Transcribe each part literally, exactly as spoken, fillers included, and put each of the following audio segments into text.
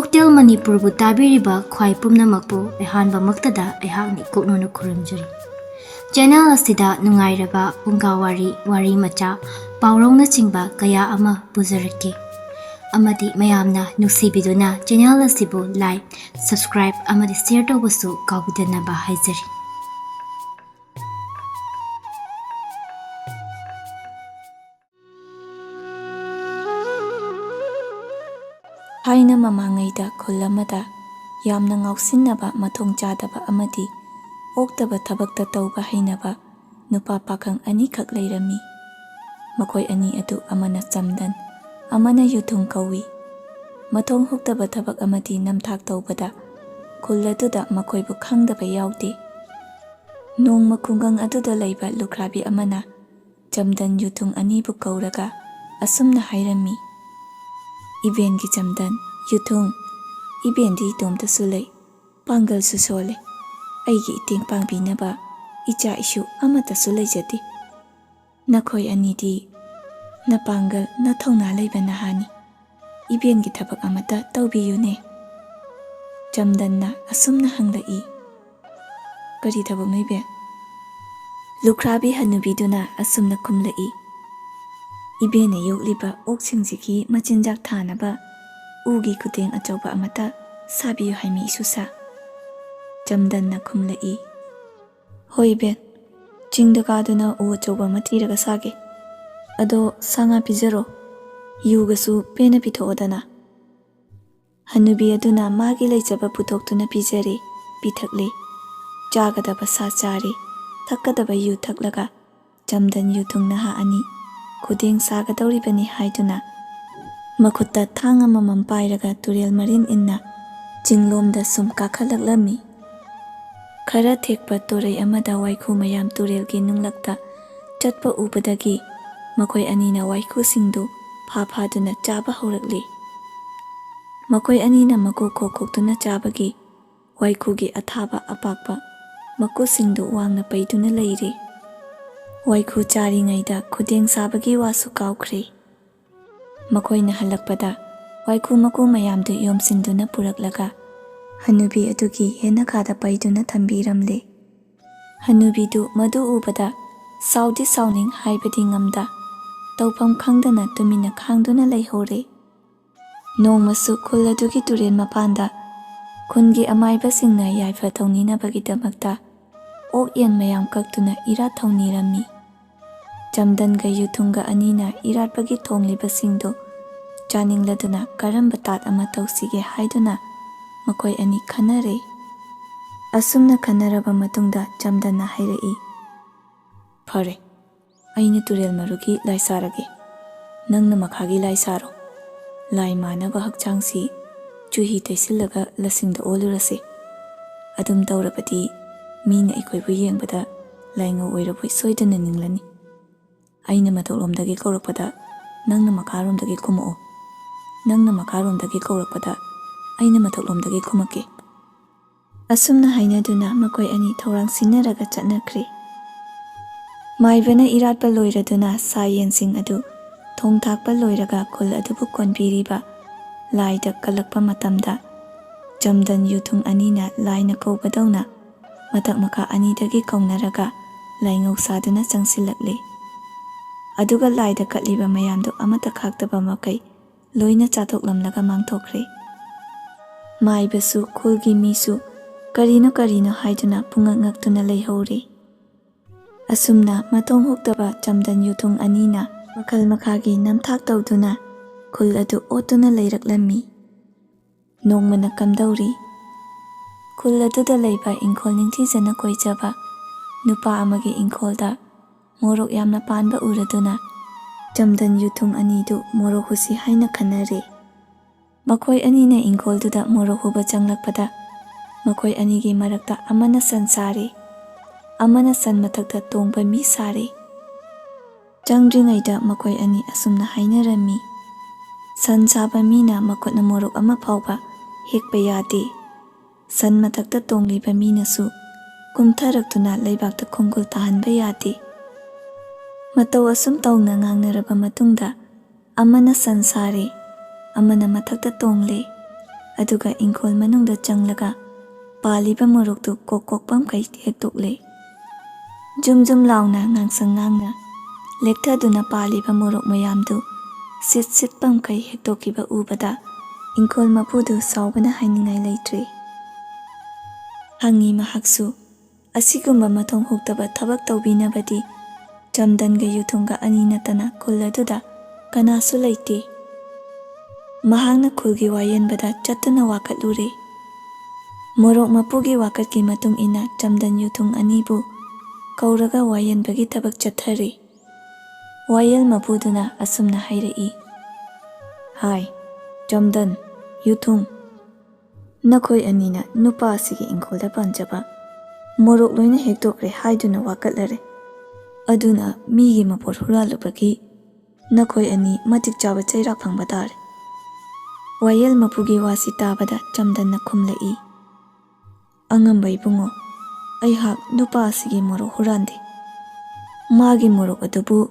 Hotel ꯃꯅꯤꯄꯨꯔꯕꯨ ꯇꯥꯕꯤꯔꯤꯕ ꯈ꯭ꯋꯥꯏ ꯄꯨꯝꯅꯃꯛꯄꯨ ꯑꯍꯥꯟꯕꯃꯛꯇꯗ ꯑꯩꯍꯥꯛꯅ ꯏꯀꯣꯛꯅꯅ ꯈꯨꯔꯨꯝꯖꯔꯤ꯫ ꯆꯦꯅꯦꯜ ꯑꯁꯤꯗ ꯅꯨꯡꯉꯥꯏꯔꯕ ꯐꯨꯡꯒꯥ ꯋꯥꯔꯤ, ꯋꯥꯔꯤ ꯃꯆꯥ, ꯄꯥꯎꯔꯧꯅꯆꯤꯡꯕ ꯀꯌꯥ ꯑꯃ ꯄꯨꯖꯔꯛꯀꯦ꯫ ꯑꯃꯗꯤ ꯃꯌꯥꯝꯅ ꯅꯨꯡꯁꯤꯕꯤꯗꯨꯅ ꯆꯦꯅꯦꯜ ꯑꯁꯤꯕꯨ like, subscribe ꯑꯃꯗꯤ share ꯇꯧꯕꯁꯨ ꯀꯥꯎꯕꯤꯗꯅꯕ ꯍꯥꯏꯖꯔꯤ꯫ ꯊꯥꯏꯅ ꯃꯃꯥꯡꯉꯩꯗ ꯈꯨꯜ ꯑꯃꯗ ꯌꯥꯝꯅ ꯉꯥꯎꯁꯤꯟꯅꯕ, ꯃꯊꯣꯡ ꯆꯥꯗꯕ ꯑꯃꯗꯤ ꯑꯣꯛꯇꯕ ꯊꯕꯛꯇ ꯇꯧꯕ ꯍꯩꯅꯕ ꯅꯨꯄꯥ ꯄꯥꯈꯪ ꯑꯅꯤꯈꯛ ꯂꯩꯔꯝꯃꯤ꯫ ꯃꯈꯣꯏ ꯑꯅꯤ ꯑꯗꯨ ꯑꯃꯅ ꯆꯝꯗꯟ, ꯑꯃꯅ ꯌꯨꯊꯨꯡ ꯀꯧꯏ꯫ ꯃꯊꯣꯡ ꯍꯨꯛꯇꯕ ꯊꯕꯛ ꯑꯃꯗꯤ ꯅꯝꯊꯥꯛ ꯇꯧꯕꯗ ꯈꯨꯜ ꯑꯗꯨꯗ ꯃꯈꯣꯏꯕꯨ ꯈꯪꯗꯕ ꯌꯥꯎꯗꯦ꯫ ꯅꯣꯡꯃ ꯈꯨꯡꯒꯪ ꯑꯗꯨꯗ ꯂꯩꯕ ꯂꯨꯈ꯭ꯔꯥꯕꯤ ꯑꯃꯅ ꯆꯝꯗꯟ ꯌꯨꯊꯨꯡ ꯑꯅꯤꯕꯨ ꯀꯧꯔꯒ ꯑꯁꯨꯝꯅ ꯍꯥꯏꯔꯝꯃꯤ, "ꯏꯕꯦꯟꯒꯤ ꯆꯝꯗꯟ, ꯌꯨꯊꯨꯡ, ꯏꯕꯦꯟꯗꯤ ꯏꯇꯣꯝꯇꯁꯨ ꯂꯩ, ꯄꯥꯡꯒꯜꯁꯨ ꯁꯣꯜꯂꯦ꯫ ꯑꯩꯒꯤ ꯏꯇꯦꯡ ꯄꯥꯡꯕꯤꯅꯕ ꯏꯆꯥ ꯏꯁꯨ ꯑꯃꯠꯇꯁꯨ ꯂꯩꯖꯗꯦ꯫ ꯅꯈꯣꯏ ꯑꯅꯤꯗꯤ ꯅꯄꯥꯡꯒꯜ ꯅꯊꯧꯅꯥ ꯂꯩꯕ ꯅꯍꯥꯅꯤ꯫ ꯏꯕꯦꯟꯒꯤ ꯊꯕꯛ ꯑꯃꯠꯇ ꯇꯧꯕꯤꯌꯨꯅꯦ꯫" ꯆꯝꯗꯟꯅ ꯑꯁꯨꯝꯅ ꯍꯪꯂꯛꯏ, "ꯀꯔꯤ ꯊꯕꯛꯅꯣ ꯏꯕꯦꯟ?" ꯂꯨꯈ꯭ꯔꯥꯕꯤ ꯍꯅꯨꯕꯤꯗꯨꯅ ꯑꯁꯨꯝꯅ ꯈꯨꯝꯂꯛꯏ, "ꯏꯕꯦꯟꯅ ꯌꯣꯛꯂꯤꯕ ꯑꯣꯛꯁꯤꯡꯁꯤꯒꯤ ꯃꯆꯤꯟꯖꯥꯛ ꯊꯥꯅꯕ ꯎꯒꯤ ꯈꯨꯗꯦꯡ ꯑꯆꯧꯕ ꯑꯃꯠꯇ ꯁꯥꯕꯤꯌꯨ ꯍꯥꯏꯃꯤ ꯏꯁꯨꯁꯥ꯫" ꯆꯝꯗꯟꯅ ꯈꯨꯝꯂꯛꯏ, "ꯍꯣꯏ ꯏꯕꯦꯟ, ꯆꯤꯡꯗ ꯀꯥꯗꯨꯅ ꯎ ꯑꯆꯧꯕ ꯑꯃ ꯊꯤꯔꯒ ꯁꯥꯒꯦ꯫ ꯑꯗꯣ ꯁꯥ ꯉꯥ ꯄꯤꯖꯔꯣ, ꯌꯨꯒꯁꯨ ꯄꯦꯟꯅ ꯄꯤꯊꯣꯛꯑꯣꯗꯅ꯫" ꯍꯅꯨꯕꯤ ꯑꯗꯨꯅ ꯃꯥꯒꯤ ꯂꯩꯖꯕ ꯄꯨꯊꯣꯛꯇꯨꯅ ꯄꯤꯖꯔꯦ, ꯄꯤꯊꯛꯂꯦ꯫ ꯆꯥꯒꯗꯕ ꯁꯥ ꯆꯥꯔꯦ, ꯊꯛꯀꯗꯕ ꯌꯨ ꯊꯛꯂꯒ ꯆꯝꯗꯟ ꯌꯨꯊꯨꯡ ꯅꯍꯥ ꯑꯅꯤ ꯈꯨꯗꯦꯡ ꯁꯥꯒꯗꯧꯔꯤꯕꯅꯤ ꯍꯥꯏꯗꯨꯅ ꯃꯈꯨꯠꯇ ꯊꯥꯡ ꯑꯃꯃꯝ ꯄꯥꯏꯔꯒ ꯇꯨꯔꯦꯜ ꯃꯔꯤꯟ ꯏꯟꯅ ꯆꯤꯡꯂꯣꯝꯗ ꯁꯨꯝ ꯀꯥꯈꯠꯂꯛꯂꯝꯃꯤ꯫ ꯈꯔ ꯊꯦꯛꯄ ꯇꯨꯔꯩ ꯑꯃꯗ ꯋꯥꯏꯈꯨ ꯃꯌꯥꯝ ꯇꯨꯔꯦꯜꯒꯤ ꯅꯨꯡꯂꯛꯇ ꯆꯠꯄ ꯎꯕꯗꯒꯤ ꯃꯈꯣꯏ ꯑꯅꯤꯅ ꯋꯥꯏꯈꯨꯁꯤꯡꯗꯨ ꯐꯥ ꯐꯥꯗꯨꯅ ꯆꯥꯕ ꯍꯧꯔꯛꯂꯤ꯫ ꯃꯈꯣꯏ ꯑꯅꯤꯅ ꯃꯀꯨ ꯈꯣꯛ ꯈꯣꯛꯇꯨꯅ ꯆꯥꯕꯒꯤ ꯋꯥꯏꯈꯨꯒꯤ ꯑꯊꯥꯕ ꯑꯄꯥꯛꯄ ꯃꯀꯨꯁꯤꯡꯗꯨ ꯋꯥꯡꯅ ꯄꯩꯗꯨꯅ ꯂꯩꯔꯤ꯫ ꯋꯥꯏꯈꯨ ꯆꯥꯔꯤꯉꯩꯗ ꯈꯨꯗꯦꯡ ꯁꯥꯕꯒꯤ ꯋꯥꯁꯨ ꯀꯥꯎꯈ꯭ꯔꯦ꯫ ꯃꯈꯣꯏꯅ ꯍꯜꯂꯛꯄꯗ ꯋꯥꯏꯈꯨ ꯃꯀꯨ ꯃꯌꯥꯝꯗꯨ ꯌꯣꯝꯁꯤꯟꯗꯨꯅ ꯄꯨꯔꯛꯂꯒ ꯍꯅꯨꯕꯤ ꯑꯗꯨꯒꯤ ꯌꯦꯅꯈꯥꯗ ꯄꯩꯗꯨꯅ ꯊꯝꯕꯤꯔꯝꯂꯦ꯫ ꯍꯅꯨꯕꯤꯗꯨ ꯃꯗꯨ ꯎꯕꯗ ꯁꯥꯎꯗꯤ ꯁꯥꯎꯅꯤꯡ ꯍꯥꯏꯕꯗꯤ ꯉꯝꯗ, ꯇꯧꯐꯝ ꯈꯪꯗꯅ ꯇꯨꯃꯤꯟꯅ ꯈꯥꯡꯗꯨꯅ ꯂꯩꯍꯧꯔꯦ꯫ ꯅꯣꯡꯃꯁꯨ ꯈꯨꯜ ꯑꯗꯨꯒꯤ ꯇꯨꯔꯦꯜ ꯃꯄꯥꯟꯗ ꯈꯨꯟꯒꯤ ꯑꯃꯥꯏꯕꯁꯤꯡꯅ ꯌꯥꯏꯐ ꯊꯧꯅꯤꯅꯕꯒꯤꯗꯃꯛꯇ ꯑꯣꯛ ꯌꯦꯟ ꯃꯌꯥꯝ ꯀꯛꯇꯨꯅ ꯏꯔꯥꯠ ꯊꯧꯅꯤꯔꯝꯃꯤ꯫ ꯆꯝꯗꯟꯒ ꯌꯨꯊꯨꯡꯒ ꯑꯅꯤꯅ ꯏꯔꯥꯠꯄꯒꯤ ꯊꯣꯡꯂꯤꯕꯁꯤꯡꯗꯨ ꯆꯥꯅꯤꯡꯂꯗꯨꯅ ꯀꯔꯝꯕ ꯇꯥꯠ ꯑꯃ ꯇꯧꯁꯤꯒꯦ ꯍꯥꯏꯗꯨꯅ ꯃꯈꯣꯏ ꯑꯅꯤ ꯈꯟꯅꯔꯦ꯫ ꯑꯁꯨꯝꯅ ꯈꯟꯅꯔꯕ ꯃꯇꯨꯡꯗ ꯆꯝꯗꯟꯅ ꯍꯥꯏꯔꯛꯏ, "ꯐꯔꯦ, ꯑꯩꯅ ꯇꯨꯔꯦꯜ ꯃꯔꯨꯒꯤ ꯂꯥꯏ ꯁꯥꯔꯒꯦ, ꯅꯪꯅ ꯃꯈꯥꯒꯤ ꯂꯥꯏ ꯁꯥꯔꯣ꯫ ꯂꯥꯏ ꯃꯥꯟꯅꯕ ꯍꯛꯆꯥꯡꯁꯤ ꯆꯨꯍꯤ ꯇꯩꯁꯤꯜꯂꯒ ꯂꯁꯤꯡꯗ ꯑꯣꯜꯂꯨꯔꯁꯦ꯫ ꯑꯗꯨꯝ ꯇꯧꯔꯕꯗꯤ ꯃꯤꯅ ꯑꯩꯈꯣꯏꯕꯨ ꯌꯦꯡꯕꯗ ꯂꯥꯏꯉꯧ ꯑꯣꯏꯔꯕꯣꯏ ꯁꯣꯏꯗꯅ ꯅꯤꯡꯂꯅꯤ꯫ ꯑꯩꯅ ꯃꯊꯛꯂꯣꯝꯗꯒꯤ ꯀꯧꯔꯛꯄꯗ ꯅꯪꯅ ꯃꯈꯥꯔꯣꯝꯗꯒꯤ ꯈꯨꯝꯃꯛꯑꯣ, ꯅꯪꯅ ꯃꯈꯥꯔꯣꯝꯗꯒꯤ ꯀꯧꯔꯛꯄꯗ ꯑꯩꯅ ꯃꯊꯛꯂꯣꯝꯗꯒꯤ ꯈꯨꯝꯃꯛꯀꯦ꯫" ꯑꯁꯨꯝꯅ ꯍꯥꯏꯅꯗꯨꯅ ꯃꯈꯣꯏ ꯑꯅꯤ ꯊꯧꯔꯥꯡ ꯁꯤꯟꯅꯔꯒ ꯆꯠꯅꯈ꯭ꯔꯦ꯫ ꯃꯥꯏꯕꯅ ꯏꯔꯥꯠꯄ ꯂꯣꯏꯔꯗꯨꯅ ꯁꯥ ꯌꯦꯟꯁꯤꯡ ꯑꯗꯨ ꯊꯣꯡ ꯊꯥꯛꯄ ꯂꯣꯏꯔꯒ ꯈꯨꯜ ꯑꯗꯨꯕꯨ ꯀꯣꯟꯕꯤꯔꯤꯕ ꯂꯥꯏꯗ ꯀꯠꯂꯛꯄ ꯃꯇꯝꯗ, ꯆꯝꯗꯟ ꯌꯨꯊꯨꯡ ꯑꯅꯤꯅ ꯂꯥꯏꯅ ꯀꯧꯕꯗꯧꯅ ꯃꯊꯛ ꯃꯈꯥ ꯑꯅꯤꯗꯒꯤ ꯀꯧꯅꯔꯒ ꯂꯥꯏꯉꯧ ꯁꯥꯗꯨꯅ ꯆꯪꯁꯤꯜꯂꯛꯂꯦ꯫ ꯑꯗꯨꯒ ꯂꯥꯏꯗ ꯀꯠꯂꯤꯕ ꯃꯌꯥꯝꯗꯨ ꯑꯃꯠꯇ ꯈꯥꯛꯇꯕ ꯃꯈꯩ ꯂꯣꯏꯅ ꯆꯥꯊꯣꯛꯂꯝꯂꯒ ꯃꯥꯡꯊꯣꯛꯈ꯭ꯔꯦ꯫ ꯃꯥꯏꯕꯁꯨ ꯈꯨꯜꯒꯤ ꯃꯤꯁꯨ ꯀꯔꯤꯅꯣ ꯀꯔꯤꯅꯣ ꯍꯥꯏꯗꯨꯅ ꯄꯨꯡꯉꯛ ꯉꯛꯇꯨꯅ ꯂꯩꯍꯧꯔꯦ꯫ ꯑꯁꯨꯝꯅ ꯃꯇꯣꯡ ꯍꯨꯛꯇꯕ ꯆꯝꯗꯟ ꯌꯨꯊꯨꯡ ꯑꯅꯤꯅ ꯃꯈꯜ ꯃꯈꯥꯒꯤ ꯅꯝꯊꯥꯛ ꯇꯧꯗꯨꯅ ꯈꯨꯜ ꯑꯗꯨ ꯑꯣꯠꯇꯨꯅ ꯂꯩꯔꯛꯂꯝꯃꯤ꯫ ꯅꯣꯡꯃꯅ ꯀꯝꯗꯧꯔꯤ, ꯈꯨꯜ ꯑꯗꯨꯗ ꯂꯩꯕ ꯏꯪꯈꯣꯜ ꯅꯤꯡꯊꯤꯖꯅ ꯀꯣꯏꯖꯕ ꯅꯨꯄꯥ ꯑꯃꯒꯤ ꯏꯪꯈꯣꯜꯗ ꯃꯣꯔꯣꯛ ꯌꯥꯝꯅ ꯄꯥꯟꯕ ꯎꯔꯗꯨꯅ ꯆꯝꯗꯟ ꯌꯨꯊꯨꯡ ꯑꯅꯤꯗꯨ ꯃꯣꯔꯣꯛ ꯍꯨꯁꯤ ꯍꯥꯏꯅ ꯈꯟꯅꯔꯦ꯫ ꯃꯈꯣꯏ ꯑꯅꯤꯅ ꯏꯪꯈꯣꯜꯗꯨꯗ ꯃꯣꯔꯣꯛ ꯍꯨꯕ ꯆꯪꯂꯛꯄꯗ ꯃꯈꯣꯏ ꯑꯅꯤꯒꯤ ꯃꯔꯛꯇ ꯑꯃꯅ ꯁꯟ ꯁꯥꯔꯦ, ꯑꯃꯅ ꯁꯟ ꯃꯊꯛꯇ ꯇꯣꯡꯕ ꯃꯤ ꯁꯥꯔꯦ꯫ ꯆꯪꯗ꯭ꯔꯤꯉꯩꯗ ꯃꯈꯣꯏ ꯑꯅꯤ ꯑꯁꯨꯝꯅ ꯍꯥꯏꯅꯔꯝꯃꯤ, "ꯁꯟ ꯁꯥꯕ ꯃꯤꯅ ꯃꯈꯨꯠꯅ ꯃꯣꯔꯣꯛ ꯑꯃ ꯐꯥꯎꯕ ꯍꯦꯛꯄ ꯌꯥꯗꯦ꯫ ꯁꯟ ꯃꯊꯛꯇ ꯇꯣꯡꯂꯤꯕ ꯃꯤꯅꯁꯨ ꯀꯨꯝꯊꯔꯛꯇꯨꯅ ꯂꯩꯕꯥꯛꯇ ꯈꯣꯡꯒꯨꯜ ꯇꯥꯍꯟꯕ ꯌꯥꯗꯦ꯫" ꯃꯇꯧ ꯑꯁꯨꯝ ꯇꯧꯅ ꯉꯥꯡꯅꯔꯕ ꯃꯇꯨꯡꯗ ꯑꯃꯅ ꯁꯟ ꯁꯥꯔꯦ, ꯑꯃꯅ ꯃꯊꯛꯇ ꯇꯣꯡꯂꯦ, ꯑꯗꯨꯒ ꯏꯪꯈꯣꯜ ꯃꯅꯨꯡꯗ ꯆꯪꯂꯒ ꯄꯥꯜꯂꯤꯕ ꯃꯣꯔꯣꯛꯇꯨ ꯀꯣꯛ ꯀꯣꯛꯄ ꯃꯈꯩ ꯍꯦꯛꯇꯣꯛꯂꯦ꯫ ꯖꯨꯝ ꯖꯨꯝ ꯂꯥꯎꯅ ꯉꯥꯡꯁꯪ ꯉꯥꯡꯅ ꯂꯦꯛꯊꯗꯨꯅ ꯄꯥꯜꯂꯤꯕ ꯃꯣꯔꯣꯛ ꯃꯌꯥꯝꯗꯨ ꯁꯤꯠ ꯁꯤꯠꯄ ꯃꯈꯩ ꯍꯦꯛꯇꯣꯛꯈꯤꯕ ꯎꯕꯗ ꯏꯪꯈꯣꯜ ꯃꯄꯨꯗꯨ ꯁꯥꯎꯕꯅ ꯍꯥꯏꯅꯤꯡꯉꯥꯏ ꯂꯩꯇ꯭ꯔꯦ꯫ ꯍꯪꯉꯤ ꯃꯍꯥꯛꯁꯨ, "ꯑꯁꯤꯒꯨꯝꯕ ꯃꯊꯣꯡ ꯍꯨꯛꯇꯕ ꯊꯕꯛ ꯇꯧꯕꯤꯅꯕꯗꯤ ꯆꯝꯗꯟꯒ ꯌꯨꯊꯨꯡꯒ ꯑꯅꯤ ꯅꯠꯇꯅ ꯈꯨꯜ ꯑꯗꯨꯗ ꯀꯅꯥꯁꯨ ꯂꯩꯇꯦ꯫ ꯃꯍꯥꯛꯅ ꯈꯨꯜꯒꯤ ꯋꯥꯌꯦꯟꯕꯗ ꯆꯠꯇꯨꯅ ꯋꯥꯀꯠꯂꯨꯔꯦ꯫ ꯃꯣꯔꯣꯛ ꯃꯄꯨꯒꯤ ꯋꯥꯀꯠꯀꯤ ꯃꯇꯨꯡ ꯏꯟꯅ ꯆꯝꯗꯟ ꯌꯨꯊꯨꯡ ꯑꯅꯤꯕꯨ ꯀꯧꯔꯒ ꯋꯥꯌꯦꯟꯕꯒꯤ ꯊꯕꯛ ꯆꯠꯊꯔꯦ꯫" ꯋꯥꯌꯦꯜ ꯃꯄꯨꯗꯨꯅ ꯑꯁꯨꯝꯅ ꯍꯥꯏꯔꯛꯏ, "ꯍꯥꯏ, ꯆꯝꯗꯟ, ꯌꯨꯊꯨꯡ, ꯅꯈꯣꯏ ꯑꯅꯤꯅ ꯅꯨꯄꯥ ꯑꯁꯤꯒꯤ ꯏꯪꯈꯣꯜꯗ ꯄꯥꯟꯖꯕ ꯃꯣꯔꯣꯛ ꯂꯣꯏꯅ ꯍꯦꯛꯇꯣꯛꯈ꯭ꯔꯦ ꯍꯥꯏꯗꯨꯅ ꯋꯥꯀꯠꯂꯔꯦ꯫ ꯑꯗꯨꯅ ꯃꯤꯒꯤ ꯃꯄꯣꯠ ꯍꯨꯔꯥꯜꯂꯨꯕꯒꯤ ꯅꯈꯣꯏ ꯑꯅꯤ ꯃꯇꯤꯛ ꯆꯥꯕ ꯆꯩꯔꯥꯛ ꯐꯪꯕ ꯇꯥꯔꯦ꯫" ꯋꯥꯌꯦꯜ ꯃꯄꯨꯒꯤ ꯋꯥꯁꯤ ꯇꯥꯕꯗ ꯆꯝꯗꯟꯅ ꯈꯨꯝꯂꯛꯏ, "ꯑꯉꯝꯕ ꯏꯕꯨꯡꯉꯣ, ꯑꯩꯍꯥꯛ ꯅꯨꯄꯥ ꯑꯁꯤꯒꯤ ꯃꯣꯔꯣꯛ ꯍꯨꯔꯥꯟꯗꯦ꯫ ꯃꯥꯒꯤ ꯃꯣꯔꯣꯛ ꯑꯗꯨꯕꯨ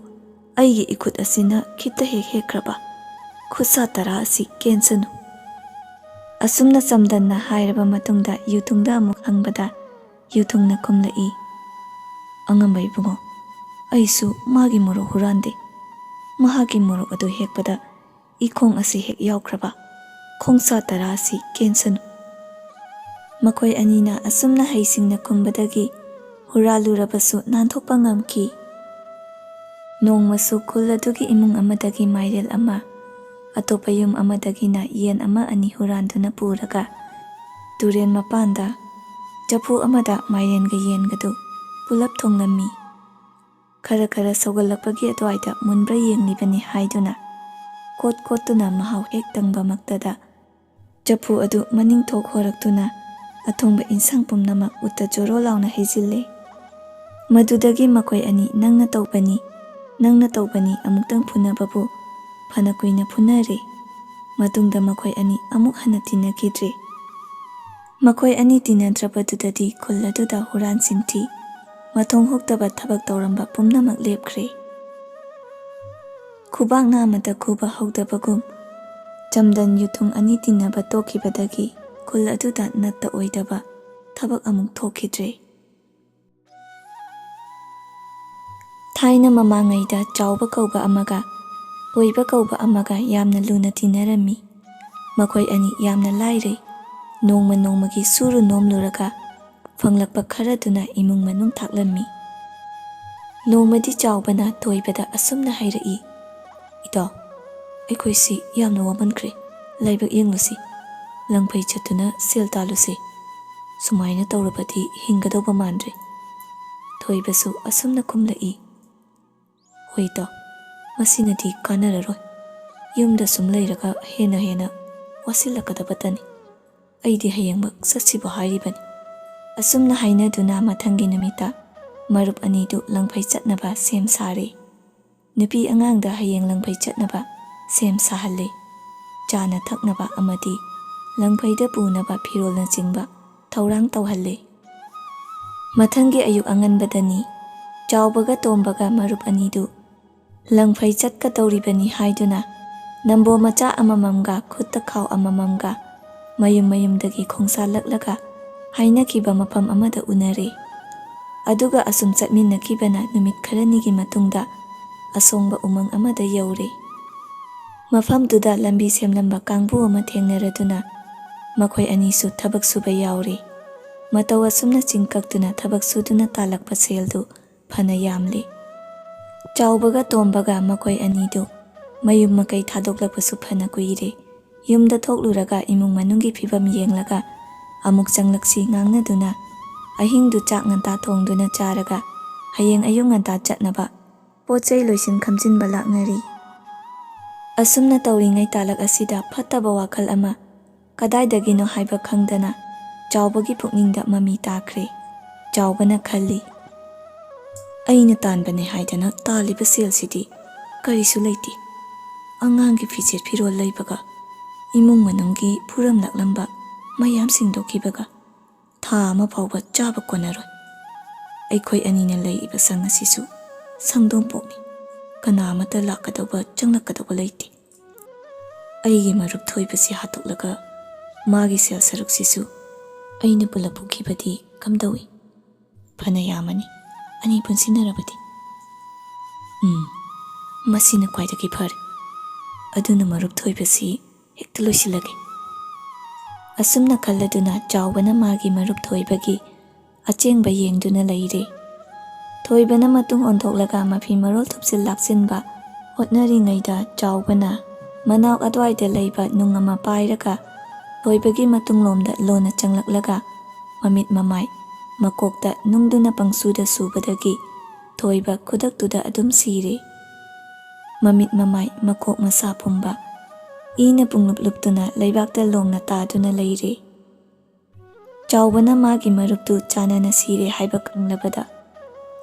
ꯑꯩꯒꯤ ꯏꯈꯨꯠ ꯑꯁꯤꯅ ꯈꯤꯠꯇ ꯍꯦꯛ ꯍꯦꯛꯈ꯭ꯔꯕ ꯈꯨꯠꯁꯥ ꯇꯔꯥ ꯑꯁꯤ ꯀꯦꯟꯁꯅꯨ꯫" ꯑꯁꯨꯝꯅ ꯆꯝꯗꯟꯅ ꯍꯥꯏꯔꯕ ꯃꯇꯨꯡꯗ ꯌꯨꯊꯨꯡꯗ ꯑꯃꯨꯛ ꯍꯪꯕꯗ ꯌꯨꯊꯨꯡꯅ ꯈꯨꯝꯂꯛꯏ, "ꯑꯉꯝꯕ ꯏꯕꯨꯡꯉꯣ, ꯑꯩꯁꯨ ꯃꯥꯒꯤ ꯃꯣꯔꯣꯛ ꯍꯨꯔꯥꯟꯗꯦ꯫ ꯃꯍꯥꯛꯀꯤ ꯃꯣꯔꯣꯛ ꯑꯗꯨ ꯍꯦꯛꯄꯗ ꯏꯈꯣꯡ ꯑꯁꯤ ꯍꯦꯛ ꯌꯥꯎꯈ꯭ꯔꯕ ꯈꯣꯡꯁꯥ ꯇꯔꯥ ꯑꯁꯤ ꯀꯦꯟꯁꯅꯨ꯫" ꯃꯈꯣꯏ ꯑꯅꯤꯅ ꯑꯁꯨꯝꯅ ꯍꯩꯁꯤꯡꯅ ꯈꯨꯝꯕꯗꯒꯤ ꯍꯨꯔꯥꯜꯂꯨꯔꯕꯁꯨ ꯅꯥꯟꯊꯣꯛꯄ ꯉꯝꯈꯤ꯫ ꯅꯣꯡꯃꯁꯨ ꯈꯨꯜ ꯑꯗꯨꯒꯤ ꯏꯃꯨꯡ ꯑꯃꯗꯒꯤ ꯃꯥꯏꯔꯦꯜ ꯑꯃ, ꯑꯇꯣꯞꯄ ꯌꯨꯝ ꯑꯃꯗꯒꯤꯅ ꯌꯦꯟ ꯑꯃ ꯑꯅꯤ ꯍꯨꯔꯥꯟꯗꯨꯅ ꯄꯨꯔꯒ ꯇꯨꯔꯦꯟ ꯃꯄꯥꯟꯗ ꯆꯐꯨ ꯑꯃꯗ ꯃꯥꯏꯔꯦꯟꯒ ꯌꯦꯟꯒꯗꯨ ꯄꯨꯂꯞ ꯊꯣꯡꯂꯝꯃꯤ꯫ ꯈꯔ ꯈꯔ ꯁꯧꯒꯠꯂꯛꯄꯒꯤ ꯑꯗꯨꯋꯥꯏꯗ ꯃꯨꯟꯕ꯭ꯔꯥ ꯌꯦꯡꯂꯤꯕꯅꯤ ꯍꯥꯏꯗꯨꯅ ꯀꯣꯠ ꯀꯣꯠꯇꯨꯅ ꯃꯍꯥꯎ ꯍꯦꯛ ꯇꯪꯕꯃꯛꯇꯗ ꯆꯐꯨ ꯑꯗꯨ ꯃꯅꯤꯡ ꯊꯣꯛ ꯍꯣꯔꯛꯇꯨꯅ ꯑꯊꯣꯡꯕ ꯏꯟꯁꯥꯡ ꯄꯨꯝꯅꯃꯛ ꯎꯠꯇ ꯖꯣꯔꯣ ꯂꯥꯎꯅ ꯍꯩꯖꯤꯜꯂꯦ꯫ ꯃꯗꯨꯗꯒꯤ ꯃꯈꯣꯏ ꯑꯅꯤ ꯅꯪꯅ ꯇꯧꯕꯅꯤ, ꯅꯪꯅ ꯇꯧꯕꯅꯤ ꯑꯃꯨꯛꯇꯪ ꯐꯨꯅꯕꯕꯨ ꯐꯅ ꯀꯨꯏꯅ ꯐꯨꯅꯔꯦ꯫ ꯃꯇꯨꯡꯗ ꯃꯈꯣꯏ ꯑꯅꯤ ꯑꯃꯨꯛ ꯍꯟꯅ ꯇꯤꯟꯅꯈꯤꯗ꯭ꯔꯦ꯫ ꯃꯈꯣꯏ ꯑꯅꯤ ꯇꯤꯟꯅꯗ꯭ꯔꯕꯗꯨꯗꯗꯤ ꯈꯨꯜ ꯑꯗꯨꯗ ꯍꯨꯔꯥꯟ ꯆꯤꯟꯊꯤ, ꯃꯊꯣꯡ ꯍꯨꯛꯇꯕ ꯊꯕꯛ ꯇꯧꯔꯝꯕ ꯄꯨꯝꯅꯃꯛ ꯂꯦꯞꯈ꯭ꯔꯦ꯫ ꯈꯨꯕꯥꯛ ꯅꯥꯝꯃꯗ ꯈꯨꯕ ꯍꯧꯗꯕꯒꯨꯝ ꯆꯝꯗꯟ ꯌꯨꯊꯨꯡ ꯑꯅꯤ ꯇꯤꯟꯅꯕ ꯇꯣꯛꯈꯤꯕꯗꯒꯤ ꯈꯨꯜ ꯑꯗꯨꯗ ꯅꯠꯇ ꯑꯣꯏꯗꯕ ꯊꯕꯛ ꯑꯃꯨꯛ ꯊꯣꯛꯈꯤꯗ꯭ꯔꯦ꯫ ꯊꯥꯏꯅ ꯃꯃꯥꯡꯉꯩꯗ ꯆꯥꯎꯕ ꯀꯧꯕ ꯑꯃꯒ ꯊꯣꯏꯕ ꯀꯧꯕ ꯑꯃꯒ ꯌꯥꯝꯅ ꯂꯨꯅ ꯇꯤꯟꯅꯔꯝꯃꯤ꯫ ꯃꯈꯣꯏ ꯑꯅꯤ ꯌꯥꯝꯅ ꯂꯥꯏꯔꯩ꯫ ꯅꯣꯡꯃ ꯅꯣꯡꯃꯒꯤ ꯁꯨꯔꯨ ꯅꯣꯝꯂꯨꯔꯒ ꯐꯪꯂꯛꯄ ꯈꯔꯗꯨꯅ ꯏꯃꯨꯡ ꯃꯅꯨꯡ ꯊꯥꯛꯂꯝꯃꯤ꯫ ꯅꯣꯡꯃꯗꯤ ꯆꯥꯎꯕꯅ ꯊꯣꯏꯕꯗ ꯑꯁꯨꯝꯅ ꯍꯥꯏꯔꯛꯏ, "ꯏꯇꯥꯎ, ꯑꯩꯈꯣꯏꯁꯤ ꯌꯥꯝꯅ ꯋꯥꯃꯟꯈ꯭ꯔꯦ꯫ ꯂꯥꯏꯕꯛ ꯌꯦꯡꯂꯨꯁꯤ꯫ ꯂꯪꯐꯩ ꯆꯠꯇꯨꯅ ꯁꯦꯜ ꯇꯥꯜꯂꯨꯁꯤ꯫ ꯁꯨꯃꯥꯏꯅ ꯇꯧꯔꯕꯗꯤ ꯍꯤꯡꯒꯗꯧꯕ ꯃꯥꯟꯗ꯭ꯔꯦ꯫" ꯊꯣꯏꯕꯁꯨ ꯑꯁꯨꯝꯅ ꯈꯨꯝꯂꯛꯏ, "ꯍꯣꯏ ꯏꯇꯥꯎ, ꯃꯁꯤꯅꯗꯤ ꯀꯥꯟꯅꯔꯔꯣꯏ꯫ ꯌꯨꯝꯗ ꯁꯨꯝ ꯂꯩꯔꯒ ꯍꯦꯟꯅ ꯍꯦꯟꯅ ꯋꯥꯁꯤꯜꯂꯛꯀꯗꯕꯇꯅꯤ꯫ ꯑꯩꯗꯤ ꯍꯌꯦꯡꯃꯛ ꯆꯠꯁꯤꯕꯨ ꯍꯥꯏꯔꯤꯕꯅꯤ꯫" ꯑꯁꯨꯝꯅ ꯍꯥꯏꯅꯗꯨꯅ ꯃꯊꯪꯒꯤ ꯅꯨꯃꯤꯠꯇ ꯃꯔꯨꯞ ꯑꯅꯤꯗꯨ ꯂꯪꯐꯩ ꯆꯠꯅꯕ ꯁꯦꯝ ꯁꯥꯔꯦ꯫ ꯅꯨꯄꯤ ꯑꯉꯥꯡꯗ ꯍꯌꯦꯡ ꯂꯪꯐꯩ ꯆꯠꯅꯕ ꯁꯦꯝ ꯁꯥꯍꯜꯂꯦ꯫ ꯆꯥꯅ ꯊꯛꯅꯕ ꯑꯃꯗꯤ ꯂꯪꯐꯩꯗ ꯄꯨꯅꯕ ꯐꯤꯔꯣꯜꯅꯆꯤꯡꯕ ꯊꯧꯔꯥꯡ ꯇꯧꯍꯜꯂꯦ꯫ ꯃꯊꯪꯒꯤ ꯑꯌꯨꯛ ꯑꯉꯟꯕꯗꯅꯤ꯫ ꯆꯥꯎꯕꯒ ꯇꯣꯝꯕꯒ ꯃꯔꯨꯞ ꯑꯅꯤꯗꯨ ꯂꯪꯐꯩ ꯆꯠꯀꯗꯧꯔꯤꯕꯅꯤ ꯍꯥꯏꯗꯨꯅ ꯅꯝꯕꯣ ꯃꯆꯥ ꯑꯃꯃꯝꯒ ꯈꯨꯠꯇ ꯈꯥꯎ ꯑꯃꯃꯝꯒ ꯃꯌꯨꯝ ꯃꯌꯨꯝꯗꯒꯤ ꯈꯣꯡꯁꯥꯜꯂꯛꯂꯒ ꯍꯥꯏꯅꯈꯤꯕ ꯃꯐꯝ ꯑꯃꯗ ꯎꯅꯔꯦ꯫ ꯑꯗꯨꯒ ꯑꯁꯨꯝ ꯆꯠꯃꯤꯟꯅꯈꯤꯕꯅ ꯅꯨꯃꯤꯠ ꯈꯔꯅꯤꯒꯤ ꯃꯇꯨꯡꯗ ꯑꯁꯣꯡꯕ ꯎꯃꯪ ꯑꯃꯗ ꯌꯧꯔꯦ꯫ ꯃꯐꯝꯗꯨꯗ ꯂꯝꯕꯤ ꯁꯦꯝꯂꯝꯕ ꯀꯥꯡꯕꯨ ꯑꯃ ꯊꯦꯡꯅꯔꯗꯨꯅ ꯃꯈꯣꯏ ꯑꯅꯤꯁꯨ ꯊꯕꯛ ꯁꯨꯕ ꯌꯥꯎꯔꯦ꯫ ꯃꯇꯧ ꯑꯁꯨꯝꯅ ꯆꯤꯡ ꯀꯛꯇꯨꯅ ꯊꯕꯛ ꯁꯨꯗꯨꯅ ꯇꯥꯜꯂꯛꯄ ꯁꯦꯜꯗꯨ ꯐꯅ ꯌꯥꯝꯂꯦ꯫ ꯆꯥꯎꯕꯒ ꯇꯣꯝꯕꯒ ꯃꯈꯣꯏ ꯑꯅꯤꯗꯨ ꯃꯌꯨꯝ ꯃꯀꯩ ꯊꯥꯗꯣꯛꯂꯛꯄꯁꯨ ꯐꯅ ꯀꯨꯏꯔꯦ꯫ ꯌꯨꯝꯗ ꯊꯣꯛꯂꯨꯔꯒ ꯏꯃꯨꯡ ꯃꯅꯨꯡꯒꯤ ꯐꯤꯕꯝ ꯌꯦꯡꯂꯒ ꯑꯃꯨꯛ ꯆꯪꯂꯛꯁꯤ ꯉꯥꯡꯅꯗꯨꯅ ꯑꯍꯤꯡꯗꯨ ꯆꯥꯛ ꯉꯟꯇꯥ ꯊꯣꯡꯗꯨꯅ ꯆꯥꯔꯒ ꯍꯌꯦꯡ ꯑꯌꯨꯛ ꯉꯟꯇꯥ ꯆꯠꯅꯕ ꯄꯣꯠ ꯆꯩ ꯂꯣꯏꯁꯤꯟ ꯈꯝꯖꯤꯟꯕ ꯂꯥꯛꯅꯔꯤ꯫ ꯑꯁꯨꯝꯅ ꯇꯧꯔꯤꯉꯩ ꯇꯥꯂꯛ ꯑꯁꯤꯗ ꯐꯠꯇꯕ ꯋꯥꯈꯜ ꯑꯃ ꯀꯗꯥꯏꯗꯒꯤꯅꯣ ꯍꯥꯏꯕ ꯈꯪꯗꯅ ꯆꯥꯎꯕꯒꯤ ꯄꯨꯛꯅꯤꯡꯗ ꯃꯃꯤ ꯇꯥꯈ꯭ꯔꯦ꯫ ꯆꯥꯎꯕꯅ ꯈꯜꯂꯤ, "ꯑꯩꯅ ꯇꯥꯟꯕꯅꯦ ꯍꯥꯏꯗꯅ ꯇꯥꯜꯂꯤꯕ ꯁꯦꯜꯁꯤꯗꯤ ꯀꯔꯤꯁꯨ ꯂꯩꯇꯦ꯫ ꯑꯉꯥꯡꯒꯤ ꯐꯤꯖꯦꯠ ꯐꯤꯔꯣꯜ ꯂꯩꯕꯒ ꯏꯃꯨꯡ ꯃꯅꯨꯡꯒꯤ ꯐꯨꯔꯝ ꯂꯥꯛꯂꯝꯕ ꯃꯌꯥꯝ ꯁꯤꯡꯗꯣꯛꯈꯤꯕꯒ ꯊꯥ ꯑꯃ ꯐꯥꯎꯕ ꯆꯥꯕ ꯀꯣꯟꯅꯔꯣꯏ꯫ ꯑꯩꯈꯣꯏ ꯑꯅꯤꯅ ꯂꯩꯔꯤꯕ ꯁꯪ ꯑꯁꯤꯁꯨ ꯁꯪꯗꯣꯡꯄꯣꯛꯅꯤ꯫ ꯀꯅꯥ ꯑꯃꯠꯇ ꯂꯥꯛꯀꯗꯧꯕ ꯆꯪꯂꯛꯀꯗꯧꯕ ꯂꯩꯇꯦ꯫" ꯑꯩꯒꯤ ꯃꯔꯨꯞ ꯊꯣꯏꯕꯁꯤ ꯍꯥꯠꯇꯣꯛꯂꯒ ꯃꯥꯒꯤ ꯁꯦꯜ ꯁꯔꯨꯛꯁꯤꯁꯨ ꯑꯩꯅ ꯄꯨꯂꯞ ꯄꯨꯈꯤꯕꯗꯤ ꯀꯝꯗꯧꯏ? ꯐꯅ ꯌꯥꯝꯃꯅꯤ, ꯑꯅꯤ ꯄꯨꯟꯁꯤꯟꯅꯔꯕꯗꯤ꯫ ꯎꯝ, ꯃꯁꯤꯅ ꯈ꯭ꯋꯥꯏꯗꯒꯤ ꯐꯔꯦ꯫ ꯑꯗꯨꯅ ꯃꯔꯨꯞ ꯊꯣꯏꯕꯁꯤ ꯍꯦꯛꯇ ꯂꯣꯏꯁꯤꯜꯂꯒꯦ꯫ ꯑꯁꯨꯝꯅ ꯈꯜꯂꯗꯨꯅ ꯆꯥꯎꯕꯅ ꯃꯥꯒꯤ ꯃꯔꯨꯞ ꯊꯣꯏꯕꯒꯤ ꯑꯆꯦꯡꯕ ꯌꯦꯡꯗꯨꯅ ꯂꯩꯔꯦ꯫ ꯊꯣꯏꯕꯅ ꯃꯇꯨꯡ ꯑꯣꯟꯊꯣꯛꯂꯒ ꯃꯐꯤ ꯃꯔꯣꯜ ꯊꯨꯞꯆꯤꯜ ꯂꯥꯛꯆꯤꯟꯕ ꯍꯣꯠꯅꯔꯤꯉꯩꯗ, ꯆꯥꯎꯕꯅ ꯃꯅꯥꯛ ꯑꯗꯨꯋꯥꯏꯗ ꯂꯩꯕ ꯅꯨꯡ ꯑꯃ ꯄꯥꯏꯔꯒ ꯊꯣꯏꯕꯒꯤ ꯃꯇꯨꯡꯂꯣꯝꯗ ꯂꯣꯟꯅ ꯆꯪꯂꯛꯂꯒ, ꯃꯃꯤꯠ ꯃꯃꯥꯏ ꯃꯀꯣꯛꯇ ꯅꯨꯡꯗꯨꯅ ꯄꯪꯁꯨꯗ ꯁꯨꯕꯗꯒꯤ ꯊꯣꯏꯕ ꯈꯨꯗꯛꯇꯨꯗ ꯑꯗꯨꯝ ꯁꯤꯔꯦ꯫ ꯃꯃꯤꯠ ꯃꯃꯥꯏ ꯃꯀꯣꯛ ꯃꯁꯥ ꯄꯨꯝꯕ ꯏꯅ ꯄꯨꯡꯂꯨꯞ ꯂꯨꯞꯇꯨꯅ ꯂꯩꯕꯥꯛꯇ ꯂꯣꯡꯅ ꯇꯥꯗꯨꯅ ꯂꯩꯔꯦ꯫ ꯆꯥꯎꯕꯅ ꯃꯥꯒꯤ ꯃꯔꯨꯞꯇꯨ ꯆꯥꯟꯅꯅ ꯁꯤꯔꯦ ꯍꯥꯏꯕ ꯈꯪꯂꯕꯗ,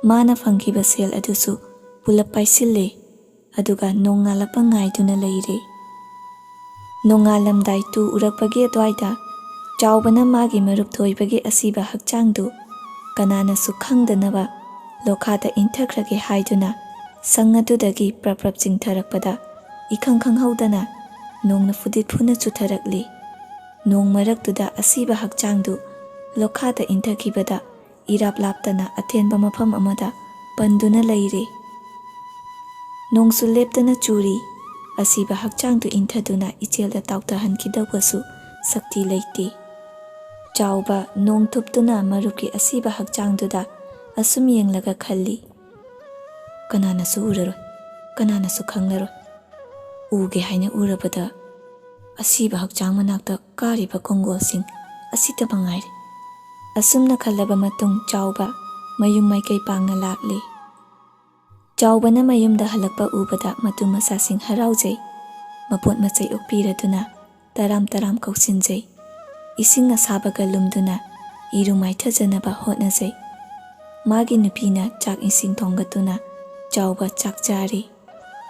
ꯃꯥꯅ ꯐꯪꯈꯤꯕ ꯁꯦꯜ ꯑꯗꯨꯁꯨ ꯄꯨꯂꯞ ꯄꯥꯏꯁꯤꯜꯂꯦ, ꯑꯗꯨꯒ ꯅꯣꯡꯉꯥꯜꯂꯛꯄ ꯉꯥꯏꯗꯨꯅ ꯂꯩꯔꯦ꯫ ꯅꯣꯡꯉꯥꯜꯂꯝꯗꯥꯏ ꯇꯨ ꯎꯔꯛꯄꯒꯤ ꯑꯗꯨꯋꯥꯏꯗ, ꯆꯥꯎꯕꯅ ꯃꯥꯒꯤ ꯃꯔꯨꯞ ꯊꯣꯏꯕꯒꯤ ꯑꯁꯤꯕ ꯍꯛꯆꯥꯡꯗꯨ ꯀꯅꯥꯅꯁꯨ ꯈꯪꯗꯅꯕ ꯂꯣꯈꯥꯗ ꯏꯟꯊꯈ꯭ꯔꯒꯦ ꯍꯥꯏꯗꯨꯅ ꯁꯪ ꯑꯗꯨꯗꯒꯤ ꯄ꯭ꯔꯞ ꯄ꯭ꯔꯞ ꯆꯤꯡꯊꯔꯛꯄꯗ, ꯏꯈꯪ ꯈꯪꯍꯧꯗꯅ ꯅꯣꯡꯅ ꯐꯨꯗꯤꯠ ꯐꯨꯅ ꯆꯨꯊꯔꯛꯂꯤ꯫ ꯅꯣꯡ ꯃꯔꯛꯇꯨꯗ ꯑꯁꯤꯕ ꯍꯛꯆꯥꯡꯗꯨ ꯂꯣꯈꯥꯗ ꯏꯟꯊꯈꯤꯕꯗ, ꯏꯔꯥꯞ ꯂꯥꯞꯇꯅ ꯑꯊꯦꯟꯕ ꯃꯐꯝ ꯑꯃꯗ ꯄꯟꯗꯨꯅ ꯂꯩꯔꯦ꯫ ꯅꯣꯡꯁꯨ ꯂꯦꯞꯇꯅ ꯆꯨꯔꯤ꯫ ꯑꯁꯤꯕ ꯍꯛꯆꯥꯡꯗꯨ ꯏꯟꯊꯗꯨꯅ ꯏꯆꯦꯜꯗ ꯇꯥꯎꯊꯍꯟꯈꯤꯗꯧꯕꯁꯨ ꯁꯛꯇꯤ ꯂꯩꯇꯦ꯫ ꯆꯥꯎꯕ ꯅꯣꯡ ꯊꯨꯞꯇꯨꯅ ꯃꯔꯨꯞꯀꯤ ꯑꯁꯤꯕ ꯍꯛꯆꯥꯡꯗꯨꯗ ꯑꯁꯨꯝ ꯌꯦꯡꯂꯒ ꯈꯜꯂꯤ, "ꯀꯅꯥꯅꯁꯨ ꯎꯔꯔꯣꯏ, ꯀꯅꯥꯅꯁꯨ ꯈꯪꯂꯔꯣꯏ꯫ ꯎꯒꯦ ꯍꯥꯏꯅ ꯎꯔꯕꯗ ꯑꯁꯤꯕ ꯍꯛꯆꯥꯡ ꯃꯅꯥꯛꯇ ꯀꯥꯔꯤꯕ ꯀꯣꯡꯒꯣꯜꯁꯤꯡ ꯑꯁꯤꯇ ꯃꯉꯥꯏꯔꯦ"꯫ ꯑꯁꯨꯝꯅ ꯈꯜꯂꯕ ꯃꯇꯨꯡ, ꯆꯥꯎꯕ ꯃꯌꯨꯝ ꯃꯥꯏꯀꯩ ꯄꯥꯡꯅ ꯂꯥꯛꯂꯦ꯫ ꯆꯥꯎꯕꯅ ꯃꯌꯨꯝꯗ ꯍꯜꯂꯛꯄ ꯎꯕꯗ ꯃꯇꯨ ꯃꯆꯥꯁꯤꯡ ꯍꯔꯥꯎꯖꯩ, ꯃꯄꯣꯠ ꯃꯆꯩ ꯑꯣꯛꯄꯤꯔꯗꯨꯅ ꯇꯔꯥꯝ ꯇꯔꯥꯝ ꯀꯧꯁꯤꯟꯖꯩ꯫ ꯏꯁꯤꯡ ꯑꯁꯥꯕꯒ ꯂꯨꯝꯗꯨꯅ ꯏꯔꯨ ꯃꯥꯏꯊꯖꯅꯕ ꯍꯣꯠꯅꯖꯩ꯫ ꯃꯥꯒꯤ ꯅꯨꯄꯤꯅ ꯆꯥꯛ ꯏꯁꯤꯡ ꯊꯣꯡꯒꯠꯇꯨꯅ ꯆꯥꯎꯕ ꯆꯥꯛ ꯆꯥꯔꯤ꯫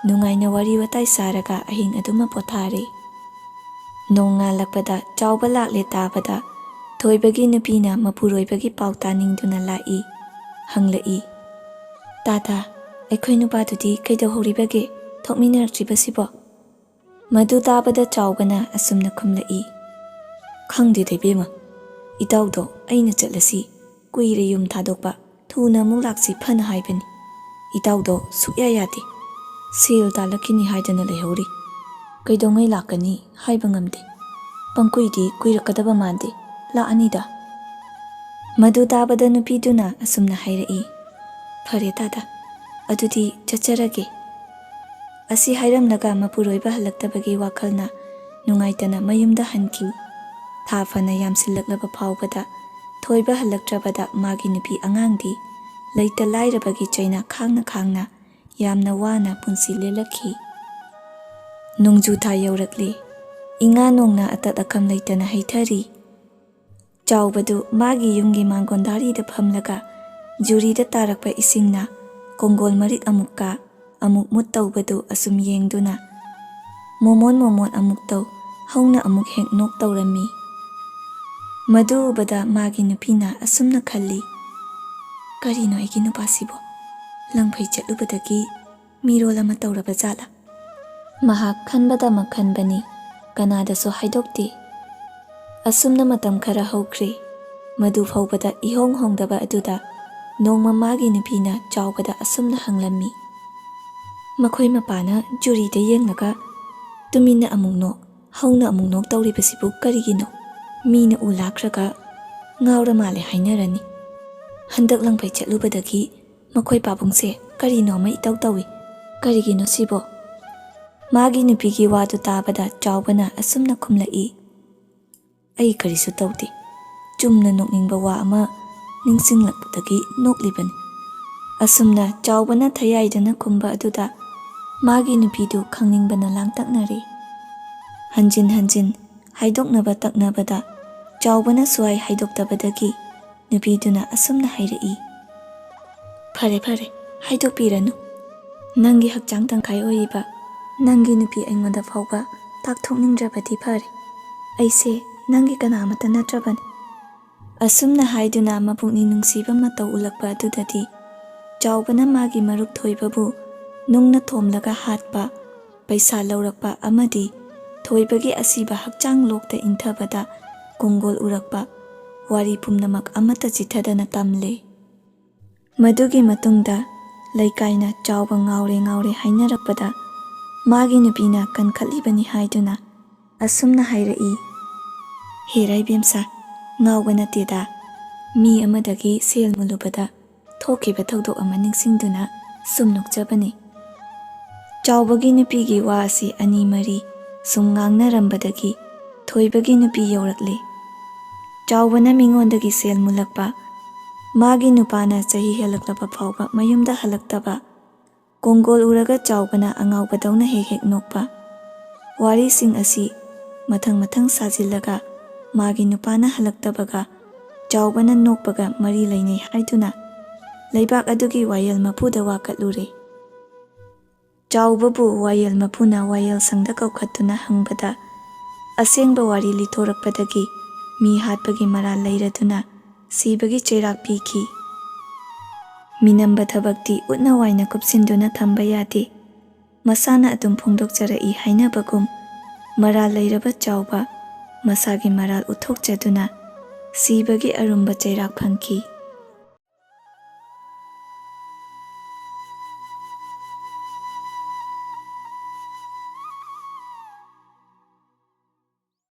ꯅꯨꯡꯉꯥꯏꯅ ꯋꯥꯔꯤ ꯋꯥꯇꯥꯏ ꯁꯥꯔꯒ ꯑꯍꯤꯡ ꯑꯗꯨꯃ ꯄꯣꯊꯥꯔꯦ꯫ ꯅꯣꯡꯉꯥꯜꯂꯛꯄꯗ ꯆꯥꯎꯕ ꯂꯥꯛꯂꯦ ꯇꯥꯕꯗ, ꯊꯣꯏꯕꯒꯤ ꯅꯨꯄꯤꯅ ꯃꯄꯨꯔꯣꯏꯕꯒꯤ ꯄꯥꯎ ꯇꯥꯅꯤꯡꯗꯨꯅ ꯂꯥꯛꯏ꯫ ꯍꯪꯂꯛꯏ, "ꯇꯥ ꯇꯥ, ꯑꯩꯈꯣꯏ ꯅꯨꯄꯥꯗꯨꯗꯤ ꯀꯩꯗꯧꯍꯧꯔꯤꯕꯒꯦ? ꯊꯣꯛꯃꯤꯟꯅꯔꯛꯇ꯭ꯔꯤꯕꯁꯤꯕꯣ?" ꯃꯗꯨ ꯇꯥꯕꯗ ꯆꯥꯎꯕꯅ ꯑꯁꯨꯝꯅ ꯈꯨꯝꯂꯛꯏ, "ꯈꯪꯗꯦꯗ ꯏꯕꯦꯝꯃ, ꯏꯇꯥꯎꯗꯣ ꯑꯩꯅ ꯆꯠꯂꯁꯤ, ꯀꯨꯏꯔꯦ ꯌꯨꯝ ꯊꯥꯗꯣꯛꯄ, ꯊꯨꯅ ꯑꯃꯨꯛ ꯂꯥꯛꯁꯤ ꯐꯅ ꯍꯥꯏꯕꯅꯤ꯫ ꯏꯇꯥꯎꯗꯣ ꯁꯨꯛꯌꯥ ꯌꯥꯗꯦ꯫ ꯁꯦꯜ ꯇꯥꯜꯂꯛꯈꯤꯅꯤ ꯍꯥꯏꯗꯅ ꯂꯩꯍꯧꯔꯤ꯫ ꯀꯩꯗꯧꯉꯩ ꯂꯥꯛꯀꯅꯤ ꯍꯥꯏꯕ ꯉꯝꯗꯦ꯫ ꯄꯪꯀꯨꯏꯗꯤ ꯀꯨꯏꯔꯛꯀꯗꯕ ꯃꯥꯟꯗꯦ, ꯂꯥꯛꯑꯅꯤꯗ꯫" ꯃꯗꯨ ꯇꯥꯕꯗ ꯅꯨꯄꯤꯗꯨꯅ ꯑꯁꯨꯝꯅ ꯍꯥꯏꯔꯛꯏ, "ꯐꯔꯦ ꯇꯥꯗ, ꯑꯗꯨꯗꯤ ꯆꯠꯆꯔꯒꯦ꯫" ꯑꯁꯤ ꯍꯥꯏꯔꯝꯂꯒ ꯃꯄꯨꯔꯣꯏꯕ ꯍꯜꯂꯛꯇꯕꯒꯤ ꯋꯥꯈꯜꯅ ꯅꯨꯡꯉꯥꯏꯇꯅ ꯃꯌꯨꯝꯗ ꯍꯟꯈꯤ꯫ ꯊꯥ ꯐꯅ ꯌꯥꯝꯁꯤꯜꯂꯛꯂꯕ ꯐꯥꯎꯕꯗ ꯊꯣꯏꯕ ꯍꯜꯂꯛꯇ꯭ꯔꯕꯗ ꯃꯥꯒꯤ ꯅꯨꯄꯤ ꯑꯉꯥꯡꯗꯤ ꯂꯩꯇ ꯂꯥꯏꯔꯕꯒꯤ ꯆꯩꯅꯥ ꯈꯥꯡꯅ ꯈꯥꯡꯅ ꯌꯥꯝꯅ ꯋꯥꯅ ꯄꯨꯟꯁꯤ ꯂꯦꯜꯂꯛꯈꯤ꯫ ꯅꯣꯡꯖꯨ ꯊꯥ ꯌꯧꯔꯛꯂꯦ꯫ ꯏꯉꯥ ꯅꯣꯡꯅ ꯑꯇꯠ ꯑꯀꯝ ꯂꯩꯇꯅ ꯍꯩꯊꯔꯤ꯫ ꯆꯥꯎꯕꯗꯨ ꯃꯥꯒꯤ ꯌꯨꯝꯒꯤ ꯃꯥꯡꯒꯣꯟꯗꯥꯔꯤꯗ ꯐꯝꯂꯒ ꯖꯨꯔꯤꯗ ꯇꯥꯔꯛꯄ ꯏꯁꯤꯡꯅ ꯀꯣꯡꯒꯣꯜ ꯃꯔꯤꯛ ꯑꯃꯨꯛ ꯀꯥ, ꯑꯃꯨꯛ ꯃꯨꯠ ꯇꯧꯕꯗꯨ ꯑꯁꯨꯝ ꯌꯦꯡꯗꯨꯅ ꯃꯣꯃꯣꯟ ꯃꯣꯃꯣꯟ ꯑꯃꯨꯛ ꯇꯧ, ꯍꯧꯅ ꯑꯃꯨꯛ ꯍꯦꯛ ꯅꯣꯛ ꯇꯧꯔꯝꯃꯤ꯫ ꯃꯗꯨ ꯎꯕꯗ ꯃꯥꯒꯤ ꯅꯨꯄꯤꯅ ꯑꯁꯨꯝꯅ ꯈꯜꯂꯤ, "ꯀꯔꯤꯅꯣ ꯑꯩꯒꯤ ꯅꯨꯄꯥꯁꯤꯕꯣ? ꯂꯪꯐꯩ ꯆꯠꯂꯨꯕꯗꯒꯤ ꯃꯤꯔꯣꯜ ꯑꯃ ꯇꯧꯔꯕ ꯖꯥꯠꯂꯥ?" ꯃꯍꯥꯛ ꯈꯟꯕꯗꯃꯛ ꯈꯟꯕꯅꯤ, ꯀꯅꯥꯗꯁꯨ ꯍꯥꯏꯗꯣꯛꯇꯦ꯫ ꯑꯁꯨꯝꯅ ꯃꯇꯝ ꯈꯔ ꯍꯧꯈ꯭ꯔꯦ꯫ ꯃꯗꯨ ꯐꯥꯎꯕꯗ ꯏꯍꯣꯡ ꯍꯣꯡꯗꯕ ꯑꯗꯨꯗ ꯅꯣꯡꯃ ꯃꯥꯒꯤ ꯅꯨꯄꯤꯅ ꯆꯥꯎꯕꯗ ꯑꯁꯨꯝꯅ ꯍꯪꯂꯝꯃꯤ, "ꯃꯈꯣꯏ ꯃꯄꯥꯅ ꯖꯨꯔꯤꯗ ꯌꯦꯡꯂꯒ ꯇꯨꯃꯤꯟꯅ ꯑꯃꯨꯛ ꯅꯣꯛ, ꯍꯧꯅ ꯑꯃꯨꯛ ꯅꯣꯛ ꯇꯧꯔꯤꯕꯁꯤꯕꯨ ꯀꯔꯤꯒꯤꯅꯣ? ꯃꯤꯅ ꯎ ꯂꯥꯛꯈ꯭ꯔꯒ ꯉꯥꯎꯔ ꯃꯥꯜꯂꯦ ꯍꯥꯏꯅꯔꯅꯤ꯫ ꯍꯟꯗꯛ ꯂꯪꯐꯩ ꯆꯠꯂꯨꯕꯗꯒꯤ ꯃꯈꯣꯏ ꯄꯥꯕꯨꯡꯁꯦ ꯀꯔꯤꯅꯣ ꯑꯃ ꯏꯇꯧ ꯇꯧꯏ꯫ ꯀꯔꯤꯒꯤꯅꯣ ꯁꯤꯕꯣ?" ꯃꯥꯒꯤ ꯅꯨꯄꯤꯒꯤ ꯋꯥꯗꯨ ꯇꯥꯕꯗ ꯆꯥꯎꯕꯅ ꯑꯁꯨꯝꯅ ꯈꯨꯝꯂꯛꯏ, "ꯑꯩ ꯀꯔꯤꯁꯨ ꯇꯧꯗꯦ꯫ ꯆꯨꯝꯅ ꯅꯣꯛꯅꯤꯡꯕ ꯋꯥ ꯑꯃ ꯅꯤꯡꯁꯤꯡꯂꯛꯄꯗꯒꯤ ꯅꯣꯛꯂꯤꯕꯅꯤ꯫" ꯑꯁꯨꯝꯅ ꯆꯥꯎꯕꯅ ꯊꯌꯥꯏꯗꯅ ꯈꯨꯝꯕ ꯑꯗꯨꯗ ꯃꯥꯒꯤ ꯅꯨꯄꯤꯗꯨ ꯈꯪꯅꯤꯡꯕꯅ ꯂꯥꯡꯇꯛꯅꯔꯦ꯫ ꯍꯟꯖꯤꯟ ꯍꯟꯖꯤꯟ ꯍꯥꯏꯗꯣꯛꯅꯕ ꯇꯛꯅꯕꯗ ꯆꯥꯎꯕꯅ ꯁ꯭ꯋꯥꯏ ꯍꯥꯏꯗꯣꯛꯇꯕꯗꯒꯤ ꯅꯨꯄꯤꯗꯨꯅ ꯑꯁꯨꯝꯅ ꯍꯥꯏꯔꯛꯏ, "ꯐꯔꯦ, ꯐꯔꯦ, ꯍꯥꯏꯗꯣꯛꯄꯤꯔꯅꯨ꯫ ꯅꯪꯒꯤ ꯍꯛꯆꯥꯡ ꯇꯪꯈꯥꯏ ꯑꯣꯏꯔꯤꯕ ꯅꯪꯒꯤ ꯅꯨꯄꯤ ꯑꯩꯉꯣꯟꯗ ꯐꯥꯎꯕ ꯇꯥꯛꯊꯣꯛꯅꯤꯡꯗ꯭ꯔꯕꯗꯤ ꯐꯔꯦ꯫ ꯑꯩꯁꯦ ꯅꯪꯒꯤ ꯀꯅꯥ ꯑꯃꯠꯇ ꯅꯠꯇ꯭ꯔꯕꯅꯤ꯫" ꯑꯁꯨꯝꯅ ꯍꯥꯏꯗꯨꯅ ꯃꯄꯨꯛꯅꯤꯡ ꯅꯨꯡꯁꯤꯕ ꯃꯇꯧ ꯎꯠꯂꯛꯄ ꯑꯗꯨꯗꯗꯤ ꯆꯥꯎꯕꯅ ꯃꯥꯒꯤ ꯃꯔꯨꯞ ꯊꯣꯏꯕꯕꯨ ꯅꯨꯡꯅ ꯊꯣꯝꯂꯒ ꯍꯥꯠꯄ ꯄꯩꯁꯥ ꯂꯧꯔꯛꯄ ꯑꯃꯗꯤ ꯊꯣꯏꯕꯒꯤ ꯑꯁꯤꯕ ꯍꯛꯆꯥꯡ ꯂꯣꯛꯇ ꯏꯟꯊꯕꯗ ꯀꯣꯡꯒꯣꯜ ꯎꯔꯛꯄ ꯋꯥꯔꯤ ꯄꯨꯝꯅꯃꯛ ꯑꯃꯠꯇ ꯆꯤꯊꯗꯅ ꯇꯝꯂꯦ꯫ ꯃꯗꯨꯒꯤ ꯃꯇꯨꯡꯗ ꯂꯩꯀꯥꯏꯅ ꯆꯥꯎꯕ ꯉꯥꯎꯔꯦ ꯉꯥꯎꯔꯦ ꯍꯥꯏꯅꯔꯛꯄꯗ ꯃꯥꯒꯤ ꯅꯨꯄꯤꯅ ꯀꯟꯈꯠꯂꯤꯕꯅꯤ ꯍꯥꯏꯗꯨꯅ ꯑꯁꯨꯝꯅ ꯍꯥꯏꯔꯛꯏ, "ꯍꯦꯔꯥ ꯏꯕꯦꯝꯁꯥ, ꯉꯥꯎꯕ ꯅꯠꯇꯦꯗ, ꯃꯤ ꯑꯃꯗꯒꯤ ꯁꯦꯜ ꯃꯨꯜꯂꯨꯕꯗ ꯊꯣꯛꯈꯤꯕ ꯊꯧꯗꯣꯛ ꯑꯃ ꯅꯤꯡꯁꯤꯡꯗꯨꯅ ꯁꯨꯝ ꯅꯣꯛꯆꯕꯅꯤ꯫" ꯆꯥꯎꯕꯒꯤ ꯅꯨꯄꯤꯒꯤ ꯋꯥ ꯑꯁꯤ ꯑꯅꯤ ꯃꯔꯤ ꯁꯨꯝ ꯉꯥꯡꯅꯔꯝꯕꯗꯒꯤ ꯊꯣꯏꯕꯒꯤ ꯅꯨꯄꯤ ꯌꯧꯔꯛꯂꯦ꯫ ꯆꯥꯎꯕꯅ ꯃꯤꯉꯣꯟꯗꯒꯤ ꯁꯦꯜ ꯃꯨꯜꯂꯛꯄ, ꯃꯥꯒꯤ ꯅꯨꯄꯥꯅ ꯆꯍꯤ ꯍꯦꯜꯂꯛꯂꯕ ꯐꯥꯎꯕ ꯃꯌꯨꯝꯗ ꯍꯜꯂꯛꯇꯕ, ꯀꯣꯡꯒꯣꯜ ꯎꯔꯒ ꯆꯥꯎꯕꯅ ꯑꯉꯥꯎꯕꯗꯧꯅ ꯍꯦꯛ ꯍꯦꯛ ꯅꯣꯛꯄ꯫ ꯋꯥꯔꯤꯁꯤꯡ ꯑꯁꯤ ꯃꯊꯪ ꯃꯊꯪ ꯁꯥꯖꯤꯜꯂꯒ ꯃꯥꯒꯤ ꯅꯨꯄꯥꯅ ꯍꯜꯂꯛꯇꯕꯒ ꯆꯥꯎꯕꯅ ꯅꯣꯛꯄꯒ ꯃꯔꯤ ꯂꯩꯅꯩ ꯍꯥꯏꯗꯨꯅ ꯂꯩꯕꯥꯛ ꯑꯗꯨꯒꯤ ꯋꯥꯌꯦꯜ ꯃꯄꯨꯗ ꯋꯥꯀꯠꯂꯨꯔꯦ꯫ ꯆꯥꯎꯕꯕꯨ ꯋꯥꯌꯦꯜ ꯃꯄꯨꯅ ꯋꯥꯌꯦꯜ ꯁꯪꯗ ꯀꯧꯈꯠꯇꯨꯅ ꯍꯪꯕꯗ, ꯑꯁꯦꯡꯕ ꯋꯥꯔꯤ ꯂꯤꯊꯣꯔꯛꯄꯗꯒꯤ ꯃꯤ ꯍꯥꯠꯄꯒꯤ ꯃꯔꯥꯜ ꯂꯩꯔꯗꯨꯅ ꯁꯤꯕꯒꯤ ꯆꯩꯔꯥꯛ ꯄꯤꯈꯤ꯫ ꯃꯤꯅꯝꯕ ꯊꯕꯛꯇꯤ ꯎꯠꯅ ꯋꯥꯏꯅ ꯀꯨꯞꯁꯤꯟꯗꯨꯅ ꯊꯝꯕ ꯌꯥꯗꯦ꯫ ꯃꯁꯥꯅ ꯑꯗꯨꯝ ꯐꯣꯡꯗꯣꯛꯆꯔꯛꯏ ꯍꯥꯏꯅꯕꯒꯨꯝ, ꯃꯔꯥꯜ ꯂꯩꯔꯕ ꯆꯥꯎꯕ ꯃꯁꯥꯒꯤ ꯃꯔꯥꯜ ꯎꯠꯊꯣꯛꯆꯗꯨꯅ ꯁꯤꯕꯒꯤ ꯑꯔꯨꯝꯕ ꯆꯩꯔꯥꯛ ꯐꯪꯈꯤ꯫